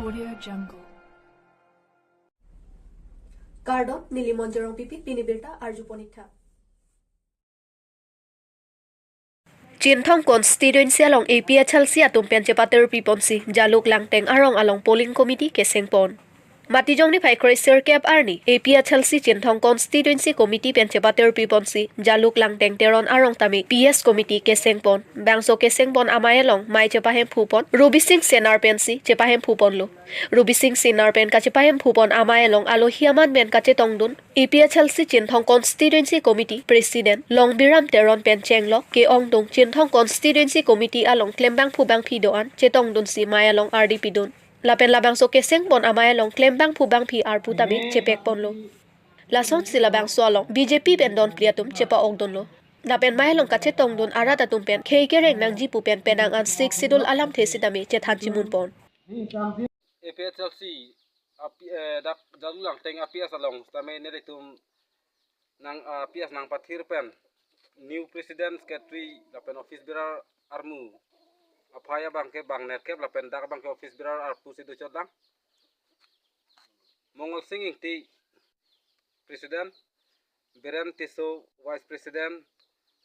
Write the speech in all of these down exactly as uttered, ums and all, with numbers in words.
Audio Jungle. Kardom, neli Monjorong Pipi, pini birta arjupon ik tha. Chinthong constituency along A P H L C atum pen chepatir piponsi Jaluk Langteng arong along polling committee kesengpon. Matijong niphai kre-sirkep arni A P H L C Chinthong constituency committee pen chepatir piponsi Jaluk Langteng Teron arong tame P S committee kesengpon. Bangso kesengpon amei along mei chepahemphupon Rubi Sing Senar pensi chepahemphuponlo. Rubi Sing Senar pen kachepahemphupon amei along alohi aman pen kachetongdun A P H L C Chinthong constituency committee president Longbiram Teron pen chenglok ke-ongdung Chinthong constituency committee along klembangphu bangphi do-an chetongdunsi mei along ardi pidun. Lapen labangso kesengpon amei along klembangphu bangphi arpu tame chepekponlo. Lasonsi labangso along B J P pen donphli atum chepa-okdunlo. Lapen mei along kachetongdun arat atum pen khei kereng nangji pu pen penang an Sixth Schedule alamthe sitame chethan chimunpon. A P H L C api, eh, dak Jaluk Langteng A P S along sitame nelitum nang, ah, A P S nangpathir pen new president, secretary lapen office bearer armu aphai abangke bang nerkep lapen dak abangke office bearer arpu si dochotlang. Mongol Sing Ingti president, Biren Tisso vice president,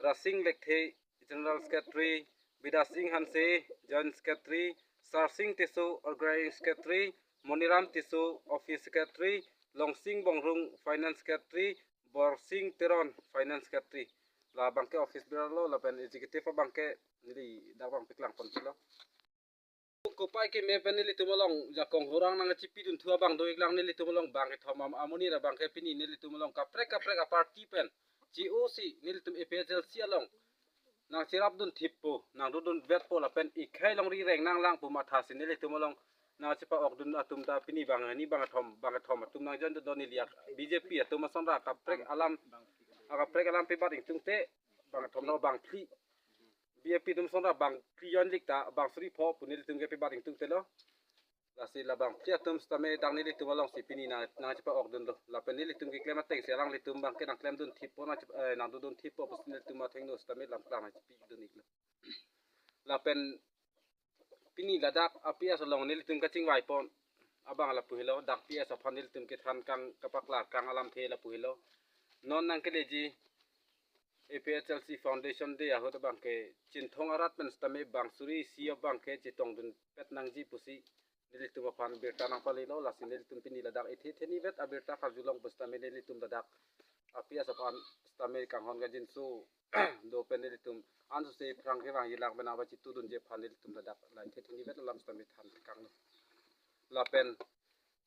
Rasing Lekthe general secretary, Bidya Sing Hanse joint secretary, Sarsing Tisso organizing secretary, Moniram Tisso office secretary, Longsing Bongrung finance secretary, Borsing Teron finance secretary. Labangke office bearer lo, lapen executive abangke neli dak abang paklangponlo. Kopai keme pen nelitum along jakong horang nangchipidun thu abang do-iklang. Nelitum along bang kethom am-, amonit abangke pini nelitum along kaprek kaprek a-party pen G O C nelitum A P H L C along nangcherapdun thippo, nangdodunvetpo lapen ikhei longri reng nanglang pu mathasi nelitum along nangchepa-okdun atum ta pini bang hini bang kethom, bang kethom atum nangjoindun do neli ak-, B J P atum asonra kaprek alam, akaprek alam pebat ingtungte bang kethom lo bang phli. B J P atum asonra bang phli join-ik ta bang suri pho pu nelitum ke pebat ingtungtelo. Lasi labang phli atum sitame dak nelitum alongsi pini nang, nangchepa-okdunlo. Lapen nelitum keklem atengsi alanglitum abangke nangklemdun thippo nang, eh, nangdodun thippo pusi nelitum athengno sitame lamklang nangchipidun-iklo. Lapen pini ladak A P S along nelitum kachingvaipon abang lapu helo, dak P S aphan nelitum kethan kang kapaklar kang alamthe lapu helo. Non nangkeleji A P H L C Foundation Day ahut abangke Chinthong arat pen sitame bang suri isi abangke chetongdunpet nangji pusi nelitum aphan birta nangpalelo, lasi nelitum pini ladak ethe thenivet abirta karjulong pusitame nelitum ladak A P S aphan sitame kanghon kangjinso do pen nelitum ansose phrang kevang yilak pen aba chitudunji aphan nelitum ladak la ethe thenivet alam sitame than kanglo. Lapen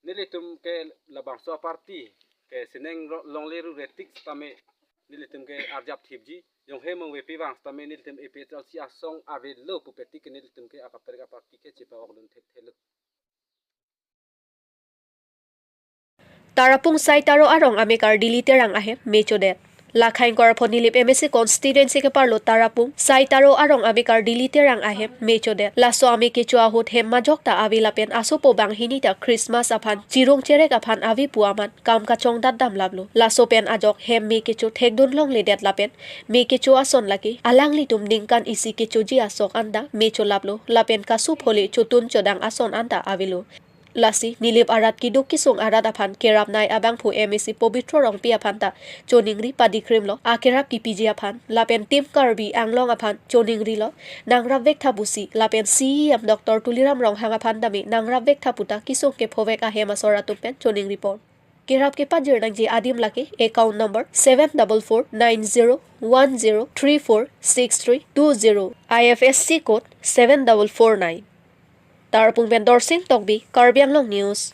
nelitum ke labangso a-party ke sining ro-, longle rure tik sitame nelitum ke arjap thipji, jonghe mongve pivang sitame nelitum A P H L C asong avelo pupe tik ke nelitum ke akaprek a-party ke chepa-okdun thekthelo. Tarapung Sai Taro arong amekar Dili Terang ahem me chodet. Lakha ingkoi ra pho Nilip M A C constituency keparlo Tarapung Sai Taro arong amekar Dili Terang ahem me chodet. Laso ame kecho ahut hem majok ta ave lapen asopo banghini ta Christmas aphan chirung cherek aphan ave pu amat kam kachongdat damlaplo. Laso pen ajok hem me kecho thekdun longledet lapen me kecho ason lake alanglitum ningkan isi kechoji asok anta me cholaplo lapen kasu phole chotun chodang ason anta avelo. Lasi Nilip arat keduk kesung arat aphan kerapnei abangphu M A C Pobitro Rongpi aphan ta choningri padikrimlo akerap kepiji aphan lapen Team Karbi Anglong aphan choningrilo nangrapvek tha pusi lapen C E M Doctor Tuliram Ronghang aphan tame nangrapvek tha puta kesung kephovek ahem asor atum pen choningripon. Kerap kepajir nangji adim lake account number seven double four nine zero one zero three four six three two zero, I F S C code seven double four nine. Tarapung pen Dorsing Tokbi, Karbi Anglong News.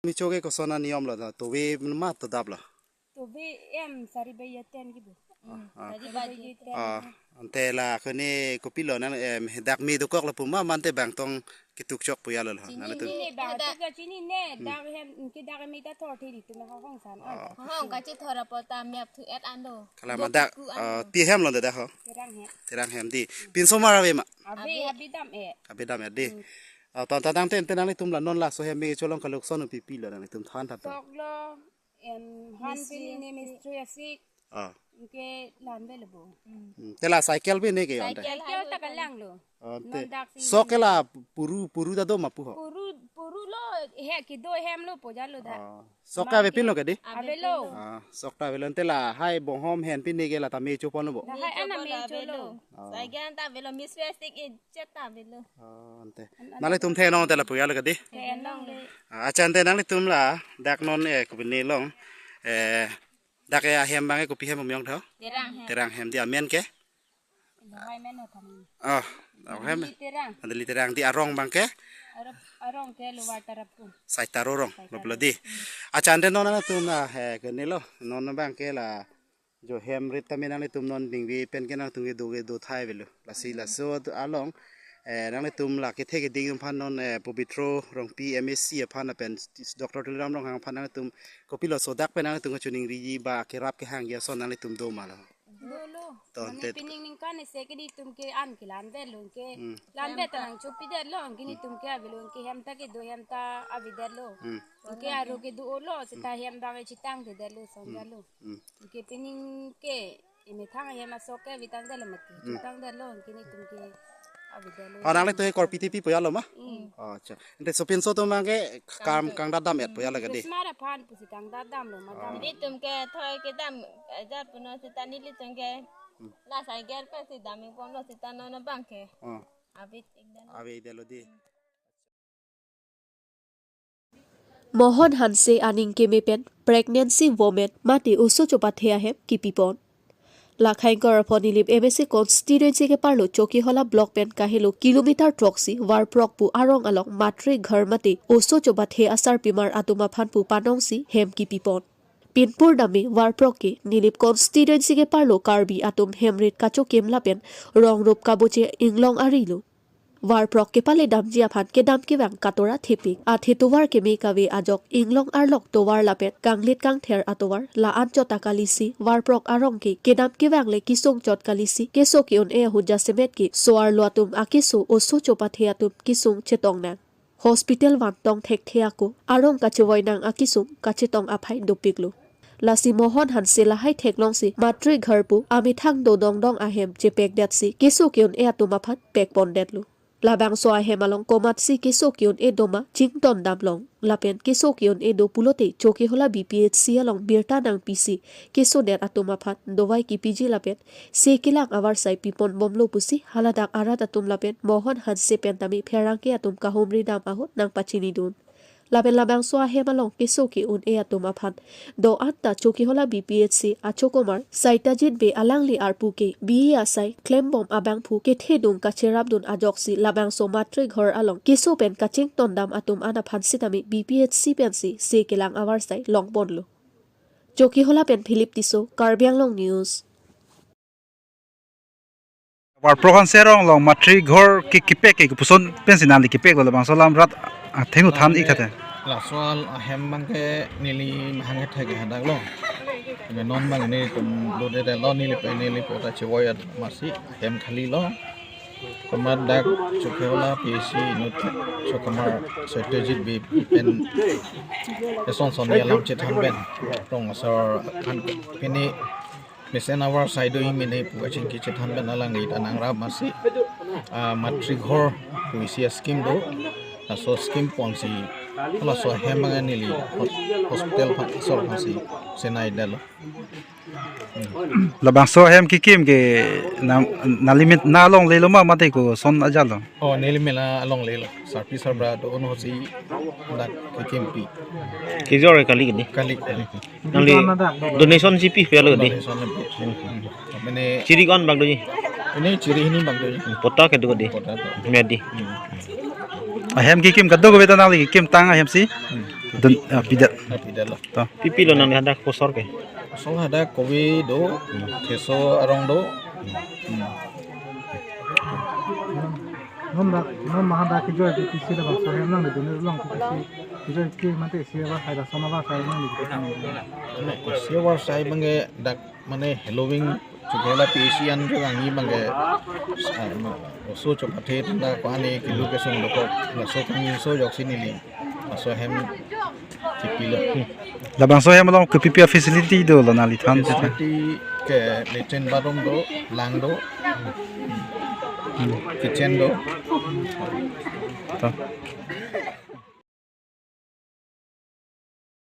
Mecho ke koson aniyom lo da, tove ma to dap lo. Tove em sari baji aten kibu. Ah, ah. Sari baji aten. Ah, ante la kone kopilo nang, em, dak me dokok lapu ma mante bangtong ketuk chok pu ya lo lo. Chini nang tu. Ne bang dak tuk ya chini ne, hmm, dak hem ke dak me ta thor thiri tu me ha hong san. Ah. Hong kachethor apot ta map thu et an do. Kala ma dak, ah, pi hem lo da ho. Terang hem. Terang hem di. Pinso mar ave ma. Ave, ave dam e. Ave dam e di. Hmm. Ah, ton ta dang ten ten nanglitum la non laso hem me cholong kaluk son pipi lo nanglitum than tha to. Sok lo, em, han pili ne mistri asik. Ah. Anke la-an avelo bo. Hmm, te la cycle pen ne ke ante. Cycle ta kalanglo. Oh, ante. Non dak si. Sok ke la puru, puru ta do ma pu ho. Puru, puru lo, he kedo hem lo pojalo dak. Ah. Sok ta avepinlo ke dei? Avelo. Ah, sok ta avelo, ante lahai bonghom hen pen ne ke la tame choponlo bo. Lahai an tame cholo. Ah. Cycle ta avelo, mis plastic e chet ta avelo. Ah, ante. An, an. Nanglitum theklong te la pujalo ke dei? Theklonglo. Ah, acha, ante nanglitum ladak non, eh, kopine along, eh, dak ke ahem abang ke kopi hem pu miyong tho? Terang hem. Terang hem dei, amen ke? Lahai men ho than. Oh, ahem. Dili Terang. Dili Terang dei, arong abang ke? Arong, arong ke Lower Tarapung. Saitaro arong, Saitaro. Lo pula dei. Acha, ante non nanglitum la, eh, ke ne lo, non abang ke la jo hem rit tame nanglitum non ningve pen ke nangtum kedo kedo thai avelo. Lasi laso along, eh, nanglitum la kethe keding aphan non, eh, Pobitro Rongpi M A C aphan lapen Doctor Tuliram Ronghang aphan nanglitum kopilo laso dak pen nanglitum kachiningri ba kerap kehang ason nanglitum do ma lo? Dolo. To, mane ante pining ningkan isi ke nelitum ke an ke la-an avelo ke. Hmm. La-an ave ta nangchopidetlo, anke nelitum ke avelo ke hem ta kedo hem ta avedetlo. Hmm. Anke aro kedo-olo, seta hem abang chetangthedetlo, son Hmm. detlo. Hmm. Anke pining ke emethang ahem asok ke avetangdetlo mati. Hmm. Chetangdetlo, anke nelitum ke avedetlo. Oh, nanglitum ke korpi tipi pujalo ma? Hmm. Oh, acha. Ante sopinso atum abang ke kam Kam tu. kangdadam-et pujalo ke dei? Christmas aphan pusi kangdadamlo, madam. Ah. Nelitum ke thoi kedam, eh, jat punon seta nelitum ke Hmm. la cycle pensi damji ponlo seta non abang ke. Oh. Avedetlo. Avedetlo dei. Mohon Hanse aning keme pen pregnancy women mate oso chopathe ahem kipipon. Lakhaingkor apho Nilip M A C constituency keparlo Chokihola block pen kahelo kilometer throksi Varprok pu arong along Matri Ghar mate oso chopathe asarpimar atum aphan pu panongsi hem kipipon. Pinpur dame Varprok ke Nilip constituency keparlo Karbi atum hem rit kachokim lapen rong rup kaboche inglong arilo. Varprok kepaledamji aphan kedam kevang katora thepik. Athe tovar keme kave ajok inglong arlok tovar lapen kanglit kangther atovar la-an chot ta kalisi Varprok arong ke kedam kevang le kesung chot kalisi keso ke-un-e ahut jasemet ke so-arlo atum akeso oso chopathe atum kesung chetong nang. Hospital vantong thekthe ako arong kachevoi nang akesung kachetong aphai dopiklo. Lasi Mohon Hanse lahai theklongsi Matri Ghar pu amethang dodongdong ahem chepekdetsi keso ke-un-e atum aphan pekpondetlo. Labangso ahem along komatsi keso ke-un-e doma chingtondamlong lapen keso ke-un-e do pulote Chokihola B P H C along birta nangpisi kesodet atum aphan dovai kipiji lapen se kelang avarsai piponbomlo pusi haladak arat atum lapen Mohon Hanse pen tame pherangke atum kahumridam ahut nangpachinidun. Lapen labangso ahem along keso ke-un-e atum aphan do-an ta Chokihola B P H C achokomar Saitjit Bey alangli arpu ke B A asai klembom abangphu kethedung kacherapdun ajoksi labangso Matri Ghar along keso pen kachingtondam atum an aphan sitame B P H C pensi se kelang avarsai longponlo. Chokihola pen Philip Tisso, Karbi Anglong News. Varprok Hanse arong along Matri Ghar ke kepek ke kopuson pensi nangli kepeklo, labangso alam rat athengno than ik tha te. Laso ahem abang ke neli mahang kethek ke hadak lo. Ke non abang nelitum lodedetlo, neli pen neli pota chevoi amatsi ahem khali lo. Komat dak Chokihola P H C inut chokomar Saitjit Bey pen eson son alam chethan pen rong asar aphan pini mesen avarsai do-i mene pu kachingki chethan pen alangli ta nangrap amatsi, ah, Matri Ghar pu isi ascheme do, laso ascheme ponsi laso ahem abang neli hos-, hospital aphan asor aphansi chenai detlo. Labangso ahem kekim ke nang, nangli men nang longlelo ma mate koson ajatlo? Oh, neli men nang longlelo. Sarpi sarbura do-un ahutsi dak kekimpi. Kejor kali ke dei? Kali, kali. Nangli donation si pi pelo ke dei? Donation pi. Hmm. Mane chiri ko-an bang doji? Mane chiri hini bang doji. Pota kedo ke dei? Pota do. Medi. Hmm. Ahem kekim kadokave ta nangli kekimtang ahem si. Hmm. Don, ah, pidet. Ah, pidetlo. To. Pi pilo nangli hadak kosor ke? Kosor hadak kobi do, theso arong do. Hmm. Non dak, non ma hadak kejoi ke pisi labangso ahem nangli donate long ke pisi. Kejoi ke mate isi avarsai lason avarsai nangli ke pisi. Mane isi avarsai abang ke dak mane Halloween Chokihola P H C an kevangji abang ke, ah, ma, oso chopathe tanda ko-an ne kelu kesung dokok, laso kangni so ajoksi neli laso ahem Labangso ahem along kopi pi a-facility dolo nangliphan? Facility ke latrine bathroom do, lang do, kitchen do. To.